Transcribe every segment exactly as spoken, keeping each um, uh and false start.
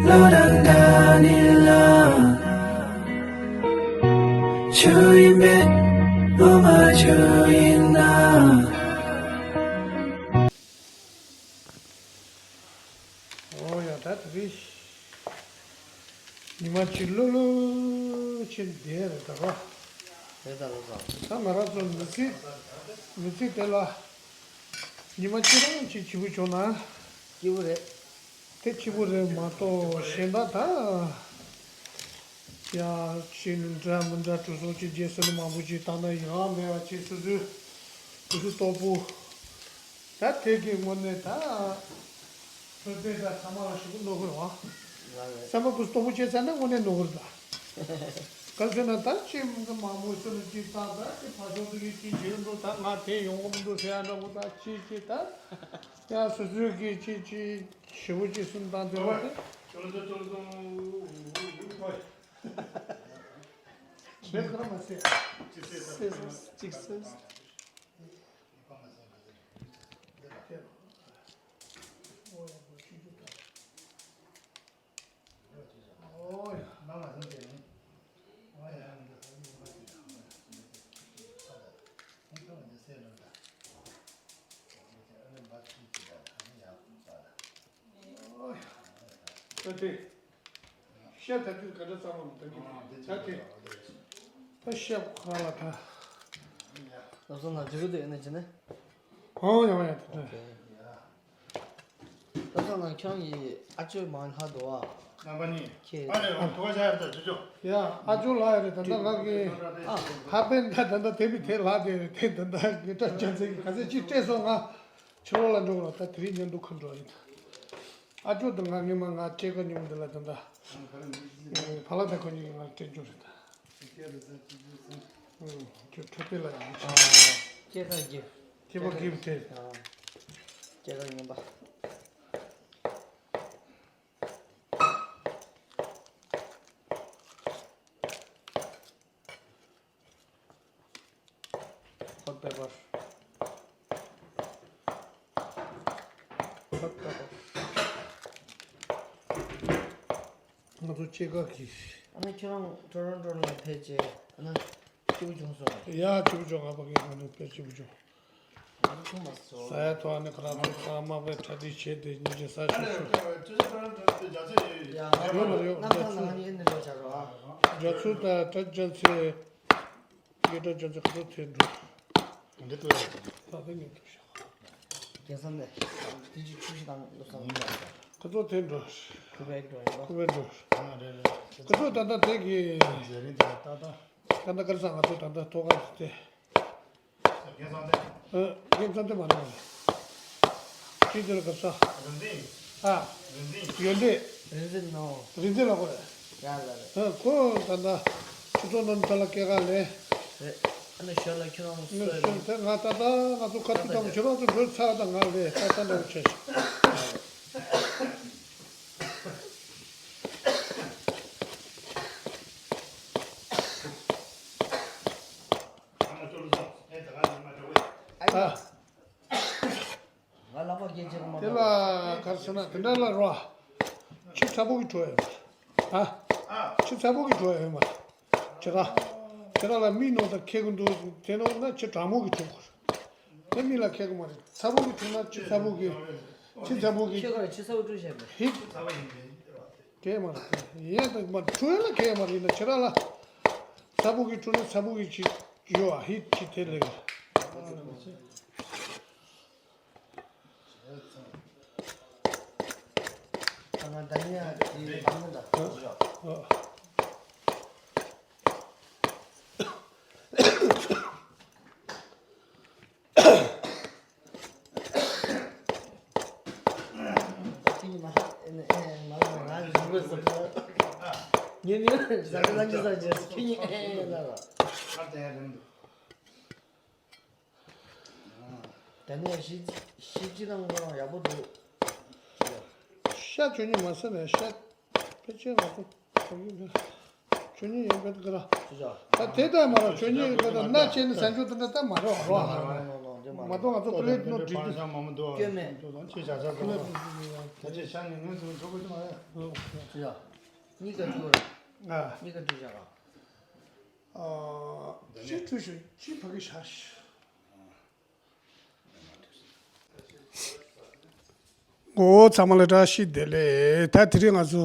བློ་རང་འདྲ་ནི་ལ། ཆུ་ཡིན་མེད་བློ་མ་ཆུ་ཡིན་ན། ཨོ་ཡ་ད་དེ་རིང་ཉི་མ་གཅིག་ལྷོད་ལྷོད་ཕྱིན་བསྡད་རེད་ད་རོ། རེད་ད་རོ་ད། ད་ང་རང་ཚོ་མི་ཚེ་མི་ཚེ་དེ་ལ་ཉི་མ་གཅིག་རང་གཅིག་བྱིས་པོ་བྱུང་ན། སྐྱིད་པོ་རེད། དེ་སྐྱིད་པོ་རེད་མ་གཏོགས་གཞན་དག་ད་ཡང་ཅི་འདྲ་མི་འདྲ་གྲུ་གཟིངས་ཅིག་རྗེས་སུ་ནི་མང་པོ་ཅིག་བཏང་ན་ཡང་མེད་པ་ཅིག་སོ་སོའི་སོ་སོའི་སྟོབས་པོ། ད་དེ་གི་དངོས་གནས་ད་ཐོས་པའི་ད་ཚང་མ་ལ་ཞུ་གི་ནོར་ཧུར་བ། ལགས་རེད། སེམས་པ་ཀུན་སྟོང་པོ་བྱས་ཚར་ན་དངོས་གནས་ནོར་ཧུར་ད། ག་ཟེར་ན་ད་ཅི་མང་པོ་སུ་ལ་ཅི་ད་ད་ཅི་ཕ་ཤོག་ཏུ་གི་ཅི་བྱེད་འགྲོ་ད་ང་དེ་ཡོང་གི་མི་འདུག་ཟེར་ཡ་འདྲ་པོ་ད་ཅི་ཅི་ད་ཡ་སོ་སོའི་གི་ཅི་ཅི་ཞེ་པོ་ཅི་གསུམ་བཏང་དེ་བ་དེ། ཅོལ་ཙོ་ཅོལ་ཙོ། མེད་ཁོ་ར་མ་ཟེར། ཅི་ཟེར་ཟེར་ཅིག་ཟེར། ད་དེ། ཤ་ད་དུས་ག་འདྲ་བསམ་བློ་ད་གི་ད་དེ། ད་ཤ་ཁ་ལ་ད། ལགས་སོ་ལགས་འཇུ་གི་འདུག་ཡིན་ན་བྱས་ན། ཨོ་ཡང་ཡང་དེ་འདྲ། ལགས་སོ་ལགས་ཁྱོད་ཀྱི་ཨ་ཅོ་མང་ལྷག་འདུག་ཨ། རྣམ་པ་གཉིས། ཁྱེད། ཨ་རེ་ཨ་ཐུག་པ་ཆགས་ཡར་ད་ཇུ་ཇོ། ཡ་ཨ་ཅོ་ལགས་ཡ་རེད་ད་ལྟ་ང་གི། ཨ། ཧ་པན་ད་ད་ལྟ་དེ་མི་དེ་ལྷག་དེ་རེད་དེ་ད་ལྟ་གི་ཏྲ་ཅན་ཚེ་གི་ག་ཚད་ཅིག་སྤྲད་སོང་ང་། ཕྱི་ལོགས་ལ་འགྲོ་བ་ད་དེ་རིང་ཉིན་འདུག་ཁ་འགྲོ་ཡིན། ཨ་ཅོ་དང་ང་ངེད་མ་ང་སྐྱེས་སྐར་ཉིན་མོ་འདི་ལ་ད་ལྟ། ཕ་ལ་དང་ཁོ་གཉིས་ང་སྤྲད་རྒྱུ་རེད་ད། ཁྱོད་ཁྲོད་པའི་ལ་ཡིན། སྐྱེས་སྐར་གྱི། སྐྱེས་པ་གིབ་དེ། སྐྱེས་སྐར་ངན་པ། Hot pepper. Hot pepper. ང་ཚོ་སྐྱེས་སྐར་གྱི། ཨ་ནི་ཁྱོད་རང་ཊོ་རོན་ཊོ་ལ་ཕེབས་རྗེས་ཨ་ནི་སྐྱིད་པོ་བྱུང་སོང་། ཡ་སྐྱིད་པོ་བྱུང་། ང་ཕ་གི་ང་ནི་དཔེ་སྐྱིད་པོ་བྱུང་། ང་ཚོ་ཐུག་མ་སོང་། ཟ་ཡ་ཐོག་ནི་ཁ་ར་ཚོ་ཚང་མ་དཔེ་གྲ་སྒྲིག་བྱས་ཏེ་སྙིང་རྗེ་ས་ཞིག་ཤོག་ཡོད་མ་རེད་ཡོད་མ་རེད། རྣམ་ཐར་ནང་ནི་ཨེ་ནི་ལོ་བྱ་རོགས་ཨ། རྒྱ་ཚུལ་དང་ཏྲ་ཅན་ཚེ། ངེད་ཀྲང་ཅང་ཚེ་ཁ་ཐོག་ཐེན་འགྲོ། འདི་ཏུ་ཡོད། ད་ལྟ་ངས་འགྲོ་ཤག་རྒན་བསམ་ནས། དེ་ཅི་ཆུ་ཞིག་དང་ལོ་བསམ་ནས། ཁ་ཐོག་ཐེན་འགྲོ། ཁུ་བའི་འགྲོ་ཡིན་པ། ཁུ་བའི་འགྲོ། ཁ་ཐོག་ད་ལྟ་དེ་གི། ད་ལྟ་སྐལ་བཟང་ང་ཚོ་ད་ལྟ་ཐོག་ཁ་དེ། རྒན་བསམ་ནས། རྒན་བསམ་ནས་མ་ནས། ཅི་དེར་ག་ས། རིན་འཛིན། ཨ། རིན་འཛིན། ཡོན་ཏན། རིན་འཛིན་ནོ། རིན་འཛིན་ལ་གོ་རེད། ཡ་ལ་རེད། ཨ་ཁོ་ད་ལྟ་ཁྱུ་ཚོགས་ནང་ད་ལ་སྐྱེས་ཀ་ལས། རེད། ཨ་ནི་ཞོར་ལ་ཁྱོད་རང་ངས་སོས་ཤོར་ལ། དེ་ང་ད་ལྟ་ང་ཚོ་ཁ་ཐུག་དང་ཁྱོད་རང་ཚོ་འགྲོ་ཚར་དང་ང་ལས་ད་ལྟ་འདྲ་བོ་བྱས། ཨ། ང་ལག་པ་སྐྱེལ་ཅེས་མ་དེ་ལ་གར་སོང་ན་དེ་འདྲ་ལ་རོ། ཆུ་ཚ་པོ་གི་བྲོ་ཡོད་མ། ཨ། ཆུ་ཚ་པོ་གི་བྲོ་ཡོད་མ། ཁྱེད་རང་། ཁྱེད་རང་ལ་མིག་ནང་དུ་ཁེལ་གི་འདུག་དེ་ནང་ན་ཆུ་གྲང་མོ་གི་བྲོ་དགོས། དེ་མིག་ལ་ཁེལ་གི་མ་རེད། ཚ་པོ་གི་བྲོ་ན་ཆུ་ཚ་པོ་གི། ཆུ་ཚ་པོ་གི། ཁྱེད་ཀ་ཆུ་ཚ་པོ་བྲོ་བྱས་མེད། ཧི། ཁེལ་མ་རེད། ཡས་དང་མ་བྲོ་ཡས་ལ་ཁེལ་མ་རེད་ན་ཁྱེད་རང་ལ། ཚ་པོ་གི་བྲོ་ན་ཚ་པོ་གི་ཆུ་ཡོད་ཨ་ཧི་ཆུ་དེ་ལེགས། ང་ད་ནི་ཡང་དེ་བཏང་གི་འདུག་ད་ནས་གཞི་གཞི་སྤྱི་དང་ཁོ་རང་ཡག་པོ་འདུག་ཤ་ཆོས་ཉིད་མ་ཟེར་ནས་ཤ་ཕལ་ཆེར་ང་ཚོ་གོ་གི་འདུག་ཆོས་ཉིད་ཡིན་པའི་གི་ར། ད་དེ་ལྟ་མ་ར་ཆོས་ཉིད་ཡིན་པའི་གི་སྣ་ཆེ་ནི་ཟ་རྒྱུ་དེ་འདྲ་ད་མ་རེད་བ། མ་གཏོགས་ང་ཚོ་པི་ལེ་ཊི་ནོར་བྲིས་ཏེ། སྐྱོན་མེད། ད་ཅི་ཤ་ཤ་ཟ་བ། ད་ཅི་ཤ་ངན་ངན་ཟེར་འགྲོ་དགོས་དེ་མ་རེད། ཡ། གཉིས་ཀ་བཀྲུས་ར། ཨ། གཉིས་ཀ་བཀྲུས་བཞག་ར། ཨ། གཅིག་བཀྲུས་ཤོག་གཅིག་ཕ་གི་བཞག་ཤོག་འོ་ཚང་མ་ལ་བཀྲ་ཤིས་བདེ་ལེགས། ད་དེ་རིང་ང་ཚོ་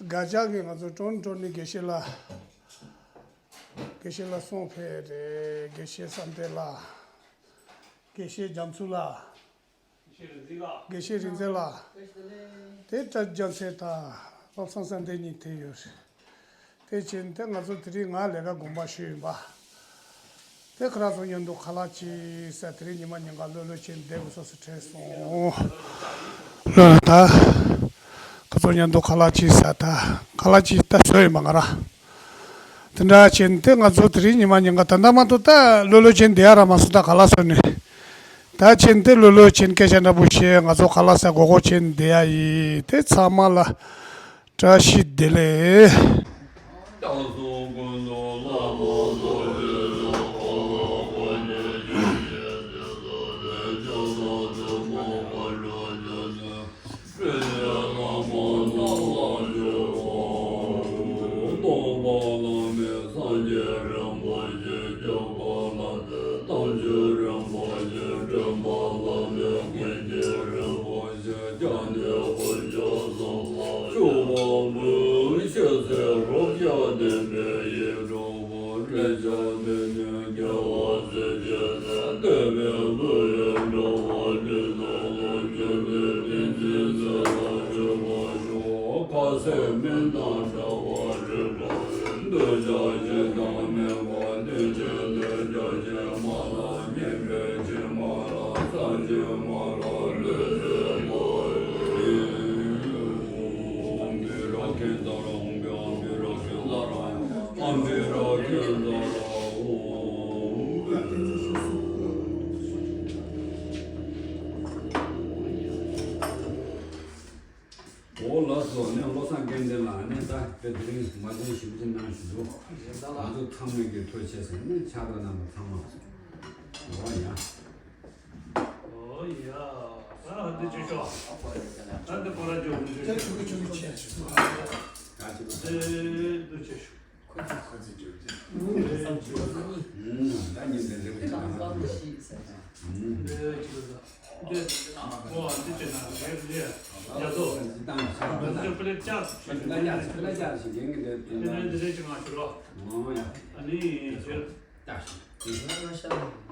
དགའ་ལྕག་གི་ང་ཚོ་ཀྲོན་ཀྲོན་ནི་དགེ་བཤེས་ལགས། དགེ་བཤེས་ལགས་སོང་ཕེབས་རེད། དགེ་བཤེས་བསམ་གཏན་ལགས། དགེ་བཤེས་རྒྱ་མཚོ་ལགས། དགེ་བཤེས་རིག་འཛིན་ལགས། དེ་བཀྲ་རྒྱལ་མཚན་དང་བློ་བཟང་བསམ་གཏན་གཉིས་ཕེབས་ཡོད་རེད། དེ་བྱས་ནས་དེ་ང་ཚོ་དེ་རིང་ང་ལས་ཀ་དགོངས་པ་ཞུས་ཡིན་པ། དེ་ཁོ་རང་ཚོ་མཉམ་དུ་ཁ་ལག་ཅིག་ཟ། དེ་རིང་ཉི་མ་ཉིན་གང་ལྷོད་ལྷོད་བྱས་ནས་བསྡད་དགོས་ས་སུ་དྲན་སོང་། ལོས་ལ་ད། ཁོ་ཚོ་མཉམ་དུ་ཁ་ལག་ཅིག་ཟ། ད་ཁ་ལག་ཅིག་ད་བཟོས་ཡིན་པ་ང་རང་། དེ་འདྲ་བྱས་ནས་དེ་ང་ཚོ་དེ་རིང་ཉི་མ་ཉིན་གང་ད་ལྟ་མ་གཏོགས་ད་ལྷོད་ལྷོད་བྱས་ནས་བསྡད་ཡ་ར་མ་སོང་། ད་ཁ་ལག་བཟོས་ནས། ད་བྱས་ནས་དེ་ལྷོད་ལྷོད་བྱས་ནས་སྐད་ཆ་འདྲ་པོ་བཤད། ང་ཚོ་ཁ་ལག་ཟ་གོ་གོ་བྱས་ནས་བསྡད་ཡ་ཡིན། དེ་ཚང་མ་ལ། བཀྲ་ཤིས་བདེ་ལེགས། འོ་ལགས་སོ། ནས་བློ་བཟང་སྐལ་ལྡན་ལགས་ནས་ད་དེ་དེ་རིང་མ་བྱན་ཞིབ་འཇུག་གནང་ཞུ་འདུག་ང་ཚོ་ཚང་མས་ཀྱི་ཐུགས་རྗེ་ཆེ་ཟེར་ནས་ཕྱག་རོགས་གནང་བ་ཚང་མ། འོ་ཡ། ཨོ་ཡ། ཨ་འདི་བྱོས་ཤོག་ཨ་འདི་ཁོ་ར་འཇོག་གི་འཇོག་གི་ཆུ་གི་ཆུ་གི་ཆེ་ཤོག་ད་ཅི་ལ། ཨེ་འདི་བྱོས་ཤོག་ཁོ་ཚོ་ཁོ་ཚོ་འཇོག་གི། ཨུམ། ད་ཉིན་དེ་འདྲ་བྱས་ན་ཨུམ། འདི་ཅི་ལ་འདི། ཨོ་འདི་བྱས་ན་རེད་རེད། རྒྱ་ཚོ། འདི་ཚོ་པི་ལེ་ཅག་ཞིག་ཞིག་ལ་ཅག་ཞིག་ལ་ཅག་ཞིག་ཡིན་གི་རེད། དེ་ནས་འདི་རེད་ཅིག་མ་ཞུ་རོགས། ཨོ་ཡ། ཨ་ནི་ཅི། ཨ་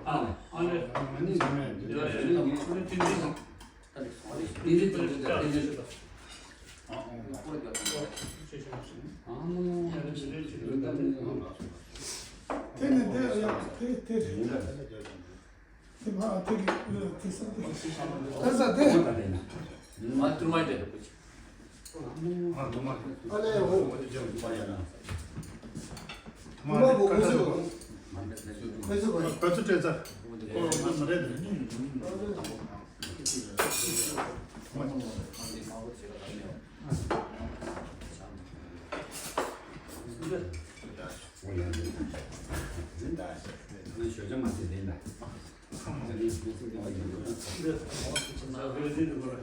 ཨ་ནི་ཨ་ནི་ཨ་ནི་ཅི་འདི་ཨ་ནི་ཅི་འདི་ཨ་ནི་ཅི་འདི་ཨ་ཨ་ཨ་ནི་ཅི་འདི་ཨ་ནི་ཅི་འདི་ཨ་ནི་ཅི་འདི་ཨ་ནི་ཅི་འདི། དེ་ནི་དེ་ཡང་དེ་དེ་རེད། དེ་མ་དེ་གི་དེ་ས་དེ་ས་དེ། ཨ་ལེ་འོ། མ་གོ་གོ་ཚོད་གོ་ཚོད་གོ་ཚོད་གོ་ཚོད་སྤྲད་ཚར། ཨོ་མ་རེད།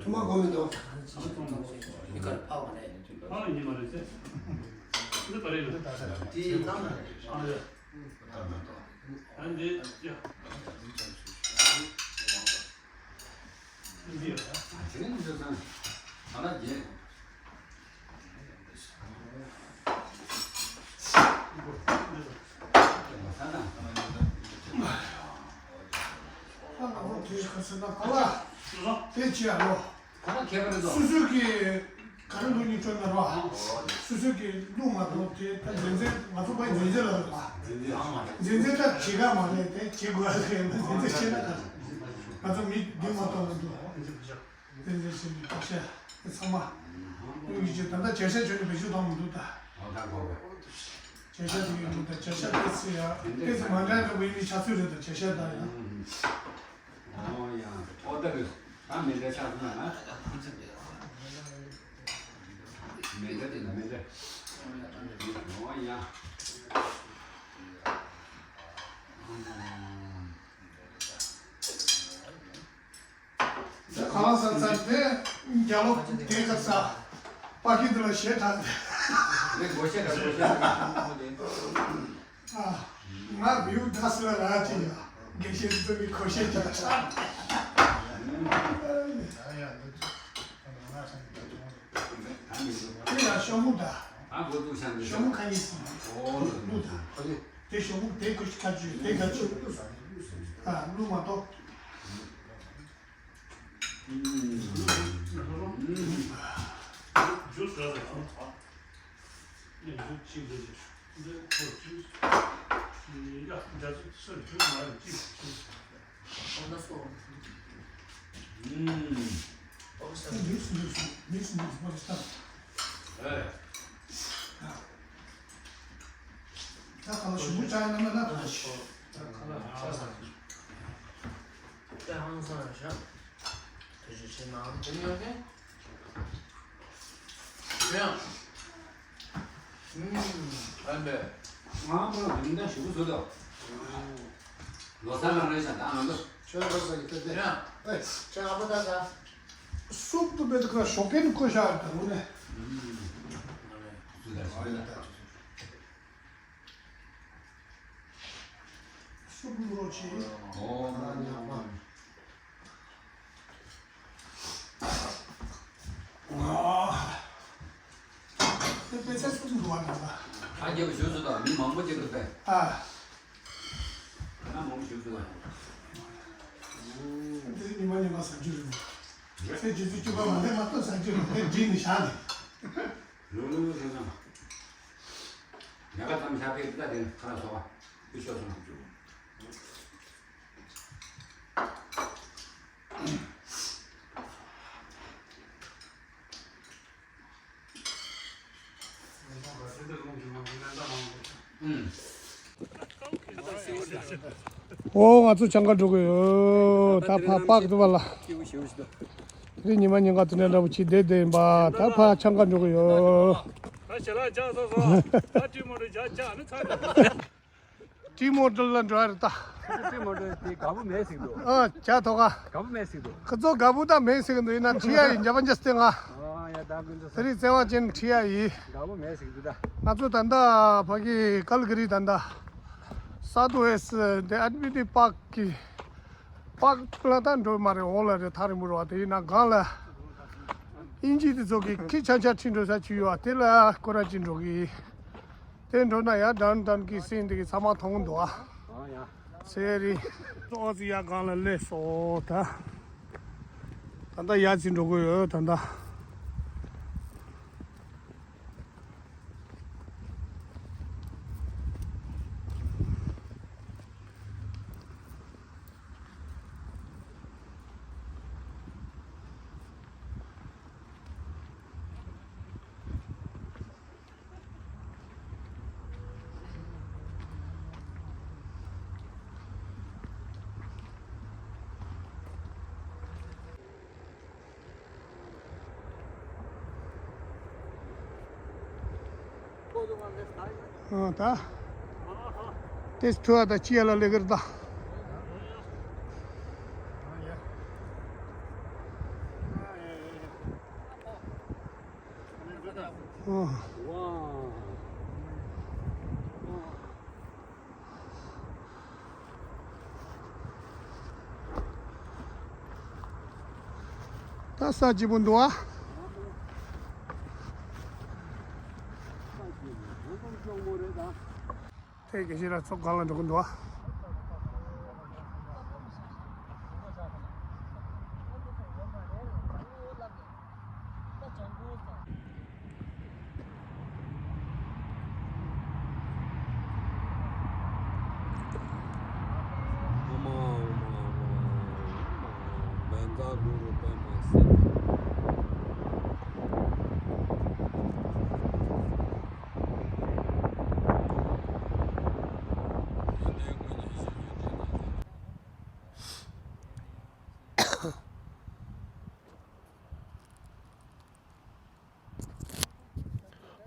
ཐུ་མ་གོ་མི་འདུག་མི་ཁར་ཕག་པ་རེད། ཕག་ཡིན་མ་རེད་ཟེར། འདི་པ་རེད། ཨ་ཡ། ཨ་འདི་ཡ། འདི་ཡ། ཨ་ཅེ་ནི་འདི་སང་ཨ་ལ་རྒྱན། དེ་ཅི་ཡ་ལོ། སོ་སོ་གི་ག་རེ་ལུགས་ཉིན་སྤྲོད་ན་རོ། སོ་སོ་གི་ལུགས་མ་གཏོགས་དེ་ད་འཛིན་ཚན་ང་ཚོ་པའི་འཛིན་ཚན་ལ་རེད་པ། འཛིན་ཚན་ད་བྱེད་ཀ་མ་རེད་དེ་བྱེད་དགོས་ཡ་རེད་ན་འཛིན་ཚན་བྱེད་ན་ག་རེ། ང་ཚོ་མི་བདུན་མ་གཏོགས་མི་འདུག་འཛིན་ཚན་བྱེད་ནི་བརྟག་དཔྱད་དེ་ཚང་མ། དངུལ་གྱི་ཆེད་ད་ལྟ་བྱ་བྱ་བྱོས་ནས་བེད་སྤྱོད་གཏོང་མི་འདུག་ད། བྱ་བྱ་དེ་ཡོད་འདུག་ད་བྱ་བྱ་ཏོག་ཙམ་ཡ་ཏོག་ཙམ་མ་འདྲ་འདྲ་པོ་ཡིན་ནི་ཆགས་ཚུལ་རེད་ད་བྱ་བྱ་ད་ཡ། ཨོ་ཡ། ཨོ་ད་རེད། ད་མེ་འདྲ་ཆགས་སོང་ན་ན། མེ་འདྲ་དེ་ན་མེ་འདྲ། ཨོ་ཡ། ད་གང་ལ་ས་ཚ་དེ་རྒྱ་ལོ་དེ་ག་ས། པ་ཀི་འདི་ལ་ཞེ་དྲག་རེད། ངས་སྒོར་གཞས་དང་སྒོར་གཞས་དང་། ཨ། ང་བེའུ་དགའ་སི་ལ་ར་ཅི་ཡ། དགེ་བཤེས་ཚོ་གི་ཁོ་ཤེས་ཀྱི་ཆ། དེ་ལ་ཤོ་མུ་ད། ཨ་གོ་འདུག་ཤང་། ཤོ་མུ་ཁ་ཉིན་སི། ཨོ་ལུ་ད། དེ་ཤོ་མུ་དེ་ཁོ་ཤི་ཁ་ཅུ་དེ་ཁ་ཅུ། ཨ་ལུ་མ་གཏོགས། ཇུས་ར་ཟ་ཁང་། ནས་ཇུས་ཅིག་འདི་ཇུས། འདི་ཁོ་ཇུས། ཡ་འདྲ་ཚོ་སུ་ཇུས་མ་རེད་ཅིག་ཇུས། ཨ་ཇུས་ཇུས་ཇུས་ཇུས་པ་རེད་ད། ཨེ། ད་ཁ་ལ་ཞུ་མུ་ཅ་ཡ་ན་མ་ན་ད་ཞུ། ད་ཁ་ལ་ཧ་ས་ས་ཞུ། ད་ཧང་སང་ཡ་ཤ། དེ་ཞུ་ཆེ་ན་དེ་ཉོ་གེ། ཡང་། ཨུམ། ཨ་འདྲ། ང་ཁོ་རང་མི་འདྲ་ཞུ་གི་བཟོ་དོ། ལོ་སར་རང་རེད་ཤག་ད་ང་ཚོ། ཁྱོད་ལོ་སར་གྱི་ཐད་དེ། ཡང་། ཨེ། ཁྱོད་ཨ་ཕ་ད་ད། སུབ་ཏུ་བེད་ཁ་ཤོག་ཀན་ཁོ་ཤ་ད་རུ་ནས། ཨུམ། ཨ་རེད། བཟོ་ད་བཟོ་ད། སུབ་ལོ་ཆེ། ཨོ། ཨ་ཉག་པ། དེ་དཔེ་ཆ་གསུམ་འདུག་བ་ད་ལ། ཨ་རྒྱབ་བཞུགས་སུ་དང་མི་མང་པོ་ཅིག་འདུག་པས། ཨ། ང་མང་པོ་བཞུགས་སུ་དང་། འདི་ཉི་མ་ཉི་མ་ཟ་རྒྱུ་རེད། ཚེ་རྗེས་སུ་བཅུག་པ་མ་ལྷད་མ་གཏོགས་ཟ་རྒྱུ་རེད་དེ་འདྲིས་ནི་བཞག་ནས། ལུ་ལུ་ལུ་ལུ་ལུ། ཉ་ག་ཙམ་ཤ་ཕེབས་ད་དེ་ཁ་ན་སོ་བ། བུ་ཤོག་སོང་། ཨོ་ང་ཚོ་ཆང་ཁ་འགྲོ་གི་ཡོད། ད་ཕ་པག་ཏུ་བ་ལ། དེ་རིང་ཉི་མ་ཉིན་ག་དུ་ནས་འདྲ་པོ་ཅིག་བསྡད་བསྡད་ཡིན་པ། ད་ཕ་ཆང་ཁ་འགྲོ་གི་ཡོད། ད་ཞལ་ལག་བཅག་ཚར་སོང་། ད་ཊི་མོ་རེ་བཅག་བཅག་ནི་ཚར་འགྲོ། ཊི་མོ་ཊལ་ལ་འགྲོ་ཡ་རེད་ད། ཊི་མོ་ཊལ་དེ་དགའ་པོ་མེད་ཟེར་འདུག་ཨ་ཅག་ཐོག་ག་དགའ་པོ་མེད་ཟེར་འདུག་ཁོ་ཚོ་དགའ་པོ་ད་མེད་ཟེར་གི་འདུག་ཡིན་ན་ཁྲི་ཡ་ཡིན་རྒྱ་པ་འཇས་ཏེ་ང་། ཨ་ཡ་ད་ཀུན་ཚོ་དེ་རིང་བརྩེ་བ་ཅན་ཁྲི་ཡ་ཡིན། དགའ་པོ་མེད་ཟེར་གི་འདུག་ད། ང་ཚོ་ད་ལྟ་ཕ་གི་ཀལ་ག་རི་ད་ལྟ་སའུཐ་ཝེ་སི་དེ་ཨེ་ཌི་བྷི་ཊི་པཱག་གི་པཱག་ལ་ད་འགྲོ་མ་རེད། འོག་ལ་རེད། ཐག་རིང་པོ་རེད་བ། དེ་ཡིན་ན་སྒང་ལ་དབྱིན་ཇི་དེ་ཚོ་གི་ཁྱི་ཆ་ཆ་ཁྲིད་འགྲོ་ས་ཅིག་ཡོད་བ། དེ་ལ་སྐོར་ར་ཅིག་འགྲོ་གི་ཡིན། དེ་འགྲོ་ན་ཡང་ཌའུན་ཊའུན་གི་སིན་དེ་གི་ཚང་མ་མཐོང་གི་འདུག་ཨ། ཨ་ཡ། ཚེ་རིང་། ཨོ་ཙི་ཡ་སྒང་ལ་སླེབས་སོང་ད། ད་ལྟ་ཡར་ཅིག་འགྲོ་གི་ཡོད་ད་ལྟ། ཨ་ད། ཏེས་ཐུ་ཨ་ད་ཅི་ཡ་ལ་ལེ་གར་ད། ཨ། ད་ས་སྐྱིད་པོ་འདུག་ཨ། དེ་དགེ་བཤེས་ལགས་ཚོ་སྒང་ལ་འགྲོ་གི་འདུག་ཨ།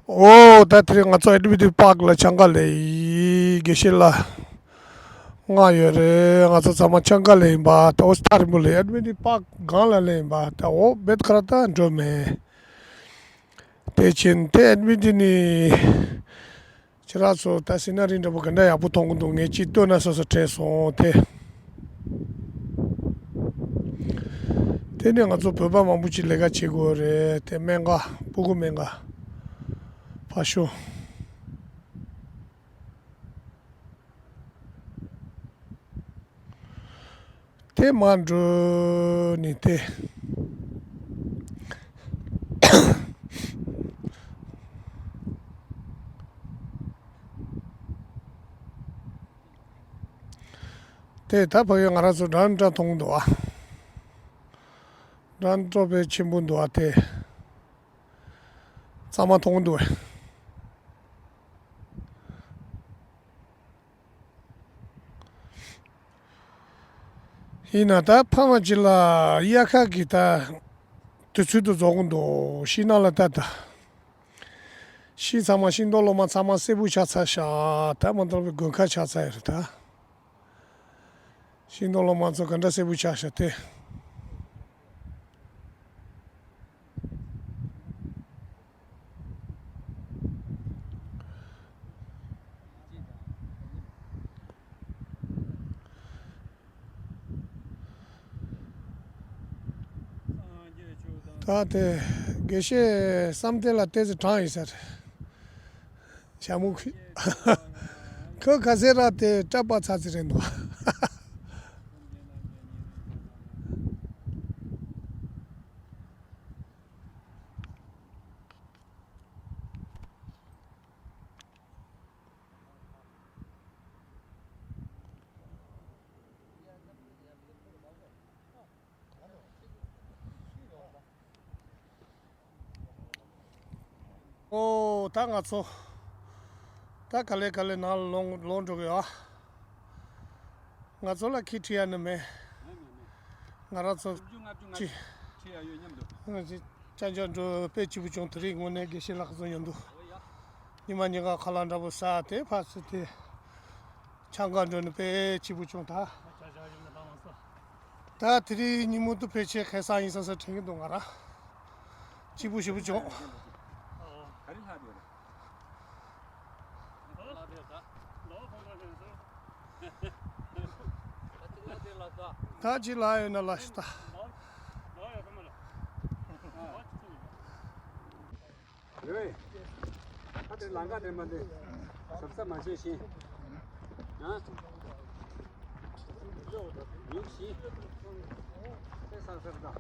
ཨོ་ད་དེ་རིང་ང་ཚོ་ཨེ་ཌི་བྷི་ཊི་པཱག་ལ་ཆང་ཁ་ལེན་ཡིན། དགེ་བཤེས་ལགས་ལྔ་ཡོད་རེད། ང་ཚོ་ཚང་མ་ཆང་ཁ་ལེན་ཡིན་པ། ད་ཨོ་སི་ཐག་རིང་པོ་ལ་ཨེ་ཌི་བྷི་ཊི་པཱག་སྒང་ལ་ལེན་ཡིན་པ། ད་ཨོ་བེད་ཁ་ར་ད་འགྲོ་མེད། ཆེན་དེ་ཨེ་མི་དེ་ནི་ཁྱེད་རང་ཚོ་ད་སི་ན་རི་འདྲ་པོ་ག་འདྲ་ཡག་པོ་མཐོང་གི་འདུག་ངས་ཅིག་ལྟོས་ན་སོ་སོ་དྲན་སོང་དེ། དེ་ནས་ང་ཚོ་བོད་པ་མང་པོ་ཅིག་ལས་ཀ་བྱེད་དགོས་རེད་དེ། སྨན་ཁང་སྤུ་གུ་སྨན་ཁང་ཕར་ཤོག་དེ་མར་འགྲོ་ནི་དེ། དེ་ད་ཕ་གི་ང་རང་ཚོ་འགྲམ་འགྲམ་མཐོང་གི་འདུག་ཨ། འགྲམ་འགྲམ་དཔེ་ཆེན་པོ་འདུག་ཨ་དེ། གཙང་མ་མཐོང་གི་འདུག་ཨ། ཡིན་ན་ད་ཕ་མ་ཅིག་ལ་དབྱར་ཁ་གི་ད་དུས་ཚོད་དུ་རྫོགས་གི་འདུག་ཤིང་ནགས་ལ་ལྟ་ད། ཤིང་ཚང་མ་ཤིང་སྡོང་ལོ་མ་ཚང་མ་སེར་པོ་ཆགས་ཚར་ཤག་ད་མ་འདོར་བའི་དགུན་ཁ་ཆགས་ཚར་ཡོད་རེད་ད། ཤིང་སྡོང་ལོ་མ་ཚོ་ག་འདྲ་སེར་པོ་ཆགས་ཤག་དེ། ད་དེ་དགེ་བཤེས་བསམ་གཏན་ལ་ཏོག་ཙམ་གྲང་ཡོད་ས་རེད། ཞྭ་མོ་ཁོས་ཁོ་ག་ཚད་ར་དེ་སྐྲ་པ་ཚ་ཚི་རེད་འདུག་ཨོ་ད་ང་ཚོ་ད་ག་ལེ་ག་ལེ་ནང་ལ་ལོག་ལོག་འགྲོ་གི་ཡོད། ང་ཚོ་ལ་ཁྱི་ཁྲིད་ཡ་ནི་མེད། ང་རང་ཚོ་ཅི་ང་ཅི་ཅ་ཅ་འགྲོ་དཔེ་སྐྱིད་པོ་བྱུང་། དེ་རིང་དངོས་གནས་དགེ་བཤེས་ལགས་ཚོ་མཉམ་དུ་ཉི་མ་ཉིན་གང་ཁ་ལག་འདྲ་པོ་ཟ་དེ་ཕར་ཚུར་དེ་ཆང་ག་འགྲོ་ནི་དཔེ་སྐྱིད་པོ་བྱུང་ད། ད་དེ་རིང་ཉིན་མོ་དུ་ཕལ་ཆེར་ཁེ་བཟང་ཡིན་བསམ་བསམ་དྲན་གྱི་འདུག་ང་རང་། སྐྱིད་པོ་ཞེ་པོ་བྱུང་། ག་རེ་ལྷག་ཡོད་རེད། ད་ཅི་ལ་ཡོད་ན་ལ་ཤི་ད། རེད། ཨ་དེ་ལང་ཀ་དེ་མ་དེ་གཟབ་གཟབ་མ་བྱས་ཤིང་། ཨ། ཉུག་ཤིང་། དེ་གཟབ་གཟབ་དང་།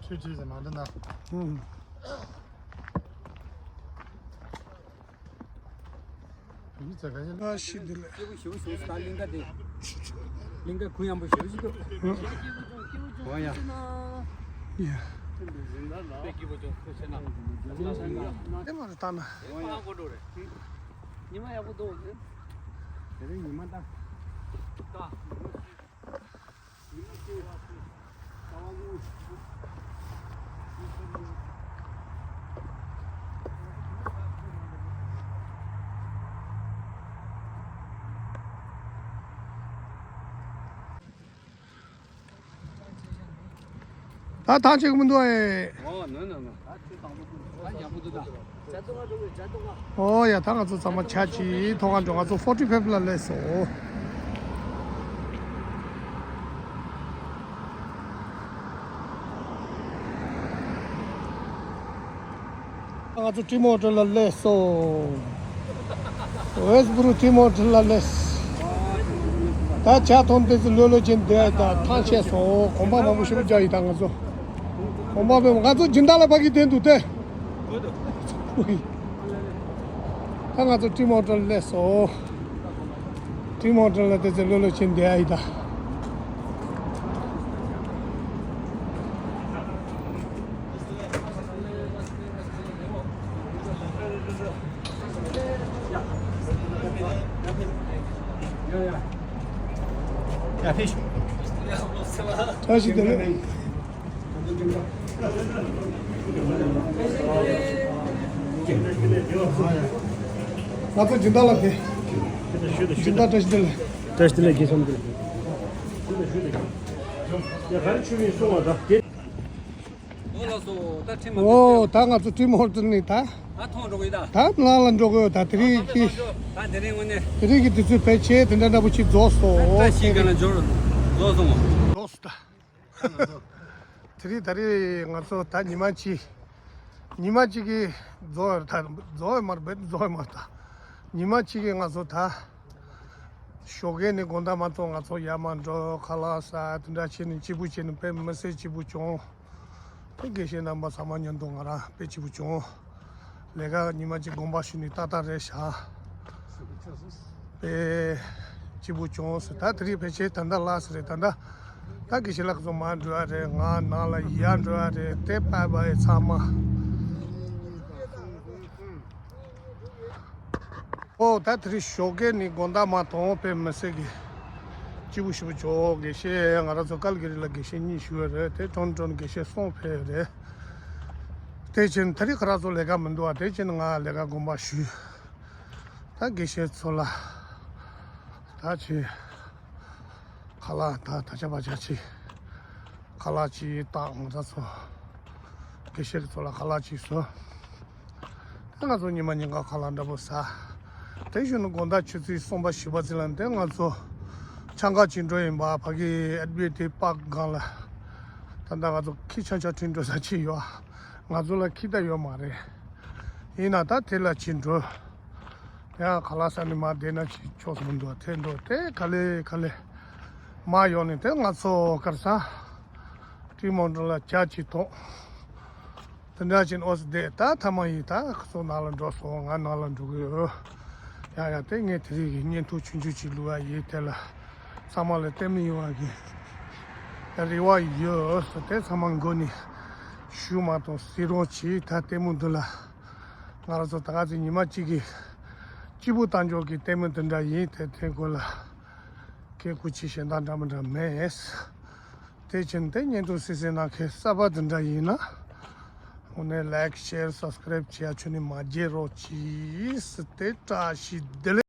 ཆུ་ཆུ་ཟེར་མ་འདི་ན། ཨུམ། ཨ་ཤི་འདི་ལ། སྐྱིད་པོ་ཞེ་པོ་བྱུང་སོང་། གླིང་ག་དེ། གླིང་ག་གུ་ཡངས་པོ་ཞེ་པོ་ཞིག་འདུག་འོ་ཡ། ཡ། དཔེ་སྐྱིད་པོ་བྱུང་། ཁོ་ཆེ་ན། དེ་མ་རེད་ད་ན། ཁོ་ཡང་གོ་འགྲོ་རེད། ཉི་མ་ཡག་པོ་འདུག་དེ་རིང་ཉི་མ་ད། ད། ད་ཐང་ཆད་ཀྱི་མི་འདུག་ཨེ། ཨོ་ནོ་ནོ་ནོ། ཨོ་ཡ་ད་ང་ཚོ་ཚང་མ་ཆ་གཅིག་ཐོག་ཁར་འགྲོ། ང་ཚོ་ཕོར་ཊི་ཕེབ་ལ་སླེབས་སོང་། ང་ཚོ་ཊིམ་ཧོ་ཊེལ་ལ་སླེབས་སོང་། ཝེ་སི་བྷུ་རུ་ཊིམ་ཧོ་ཊེལ་ལ་སླེབས། ད་ཇ་འཐུང་དེ་ཚོ་ལོ་ལོ་ཅན་བསྡད་ད་ཐང་ཆད་སོང་། གོམ་པ་མང་པོ་ཞེ་པོ་རྒྱག་ཡིན་ད་ང་ཚོ། གོམ་པ་མང་པོ་ང་ཚོ་སྦྱིན་བདག་ལ་ཕ་གི་བསྡད་འདུག་སྟེ། ད་ང་ཚོ་ཊིམ་ཧོ་ཊེལ་སླེབས་སོང་། ཊིམ་ཧོ་ཊེལ་ལ་དེ་ཚོ་ལོ་ལོ་ཕྱིན་བསྡད་ཡིན་ད། བཀྲ་ཤིས་བདེ་ལེགས། ང་ཚོ་སྦྱིན་བདག་ལ་དེ། སྦྱིན་བདག་བཀྲ་ཤིས་བདེ་ལེགས། བཀྲ་ཤིས་བདེ་ལེགས། དགེ་བསམ་བདེ་ལེགས། ཡ་ག་རེ་ཆུ་མིན་སོང་བ་ད། འོ་ལགས་སོ། ད་ཁྲིམས་མ་འོ་ད་ང་ཚོ་ཊིམ་ཧོར་ཊོན་ནས་ད། ད་ཐོང་འགྲོ་གི་ད། ད་ནང་ལ་འགྲོ་གི་ཡོད་ད། དེ་རིང་གི་ད་དེ་རིང་དངོས་གནས། དེ་རིང་གི་དུས་ཚོད་ཕལ་ཆེར་དེ་འདྲ་འདྲ་པོ་ཅིག་རྫོགས་སོང་། བཀྲ་ཤིས་སྒང་ལ་འབྱོར་རྫོགས་སོང་། རྫོགས་སོང་ད། དེ་རིང་ད་རེས་ང་ཚོ་ད་ཉི་མ་གཅིག་ཉི་མ་གཅིག་གི་རྫོགས་ཡོད་ད། རྫོགས་ཡོད་མ་རེད། རྦད་རྫོགས་ཡོད་མ་རེད་ད། ཉི་མ་གཅིག་གི་ང་ཚོ་ད། ཞོགས་ཀས་ནས་དགོང་དག་མ་གཏོགས་ང་ཚོ་ཡར་མར་འགྲོ། ཁ་ལག་ཟ། དེ་འདྲ་བྱས་ནས་སྐྱིད་པོ་བྱས་ནས་དཔེ་མི་སྲིད་སྐྱིད་པོ་བྱུང་། དེ་དགེ་བཤེས་རྣམ་པ་ཚང་མ་མཉམ་དུ་ང་རང་དཔེ་སྐྱིད་པོ་བྱུང་། ལས་ཀ་ཉི་མ་གཅིག་དགོངས་པ་ཞུས་ནས་ཏག་ཏག་རེད་བཞག་དཔེ་སྐྱིད་པོ་བྱུང་ཟེར། ད་དེ་རིང་ཕལ་ཆེར་ད་ལྟ་ལགས་སེ་རེད། ད་ལྟ་ད་དགེ་བཤེས་ལགས་ཚོ་མར་འགྲོ་ཡ་རེད། ང་ནང་ལ་ཡར་འགྲོ་ཡ་རེད། དེ་པའི་པའི་ཚང་མ། ཨོ་ད་དེ་རིང་ཞོགས་ཀས་ནས་དགོང་དག་མ་གཏོགས་དཔེ་མི་སྲིད་ཀྱི་སྐྱིད་པོ་ཞེ་པོ་བྱུང་། དགེ་བཤེས་ང་རང་ཚོ་ཀལ་གི་རི་ལ་དགེ་བཤེས་གཉིས་བཞུགས་ཡོད་རེད། དེ་ཊོན་ཊོན་དགེ་བཤེས་གསུམ་ཕེབས་ཡོད་རེད། དེ་བཞིན་དེ་རིང་ཁོ་རང་ཚོ་ལས་ཀ་མི་འདུག་བ། དེ་བཞིན་ང་ལས་ཀ་དགོངས་པ་ཞུས། ད་དགེ་བཤེས་ཚོ་ལ་ད་ཅིག་ཁ་ལག་ད་ད་ཆ་བ་ཆ་ཅིག་ཁ་ལག་ཅིག་བཏང་། ང་ཚོ་དགེ་བཤེས་ཚོ་ལ་ཁ་ལག་ཅིག་བཟོས། ད་ང་ཚོ་ཉི་མ་ཉིན་གང་ཁ་ལག་འདྲ་པོ་ཟ། དེ་བཞིན་དུ་དགོང་དག་ཆུ་ཚོད་གསུམ་པ་བཞི་པ་ཙམ་ལ་དེ་ང་ཚོ་ཆང་ཁ་ཅིག་འགྲོ་ཡིན་པ། ཕ་གི་ཨེ་ཌི་བི་ཊི་པཱརྐ་སྒང་ལ། ད་ལྟ་ང་ཚོ་ཁྱི་ཆང་ཆང་འཐུང་འགྲོ་ས་ཅིག་ཡོད། ང་ཚོ་ལ་ཁྱི་ད་ཡོད་མ་རེད། ཡིན་ན་ད་དེ་ལ་ཅིག་འགྲོ། ཡང་ཁ་ལག་ཟ་ནས་མར་བསྡད་ན་ཅིག་ཆོག་ས་མི་འདུག་དེ་འགྲོ་དེ་ག་ལེ་ག་ལེ་མར་ཡོང་ནས་དེ་ང་ཚོ་གར་ས་ཊི་མོན་ཊོན་ལ་ཇ་ཅིག་འཐུང་། དེ་འདྲ་ཅིག་ཨོ་སི་བསྡད། ད་ཐ་མ་ཡིན། ད་ཁོ་ཚོ་ནང་ལ་འགྲོ་སོང་། ང་ནང་ལ་འགྲོ་གི་ཡོད། ཡ་ཡ་དེ་ངས་དེ་རིང་གི་བརྙན་ཐུང་ཆུང་ཆུང་ཅིག་བླུག་ཡ་ཡིན། དེ་ལ་ཚང་མ་ལ་ལྟད་མོ་ཡོང་བ་གི་རེ་བ་ཡོད། དེ་ཚང་མ་མགོ་ནས་ཞུ་མ་གཏོང་། སྲིད་རོང་ཅིག་ད་ལྟད་མོ་འདི་ལ་ང་རང་ཚོ་ད་ག་ཚོད་ཉི་མ་གཅིག་གི་སྐྱིད་པོ་བཏང་འཇོག་གི་ལྟད་མོ་འདི་འདྲ་ཡིན། དེ་དེ་སྐོར་ལ་སྐད་ཁུ་ཆེ་ཞེ་དྲག་འདྲ་མི་འདྲ་མེད། དེ་བཞིན་དེ་བརྙན་ཐུང་གཟིགས་གཟིགས་གནང་མཁན་གསར་པ་འདི་འདྲ་ཡིན་ན། དངོས་གནས་ལའིཀ་ཤེར་སབ་སི་ཀ་རེབ་བྱེད་ཡ་ཁྱོན་ནས་མ་བརྗེད་རོགས་གྱིས། དེ་བཀྲ་ཤིས་བདེ་ལེགས།